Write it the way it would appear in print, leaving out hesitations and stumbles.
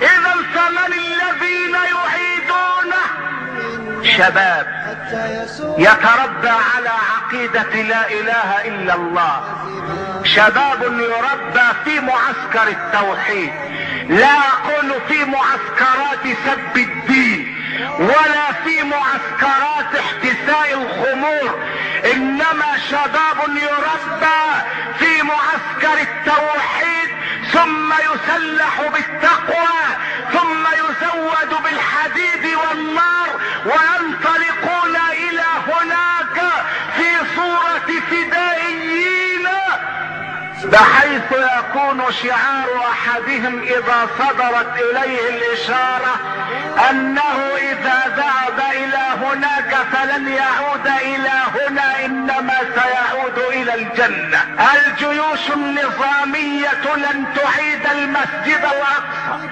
اذا فمن الذين يعيدونه؟ شباب يتربى على عقيدة لا اله الا الله، شباب يربى في معسكر التوحيد، لا اقول في معسكرات سب الدين ولا في معسكرات احتساء الخمور، انما شباب يربى في معسكر التوحيد، ثم يسلح بالتقوى، ثم يزود بالحديد والنار، وينطلقون الى هناك في صورة فدائيين، بحيث يكون شعار احدهم اذا صدرت اليه الاشارة انه اذا ذهب الى هناك فلن يعود الى هنا، انما سيعود الى الجنة. الجيوش النظامية لن تعيد المسجد الاقصى،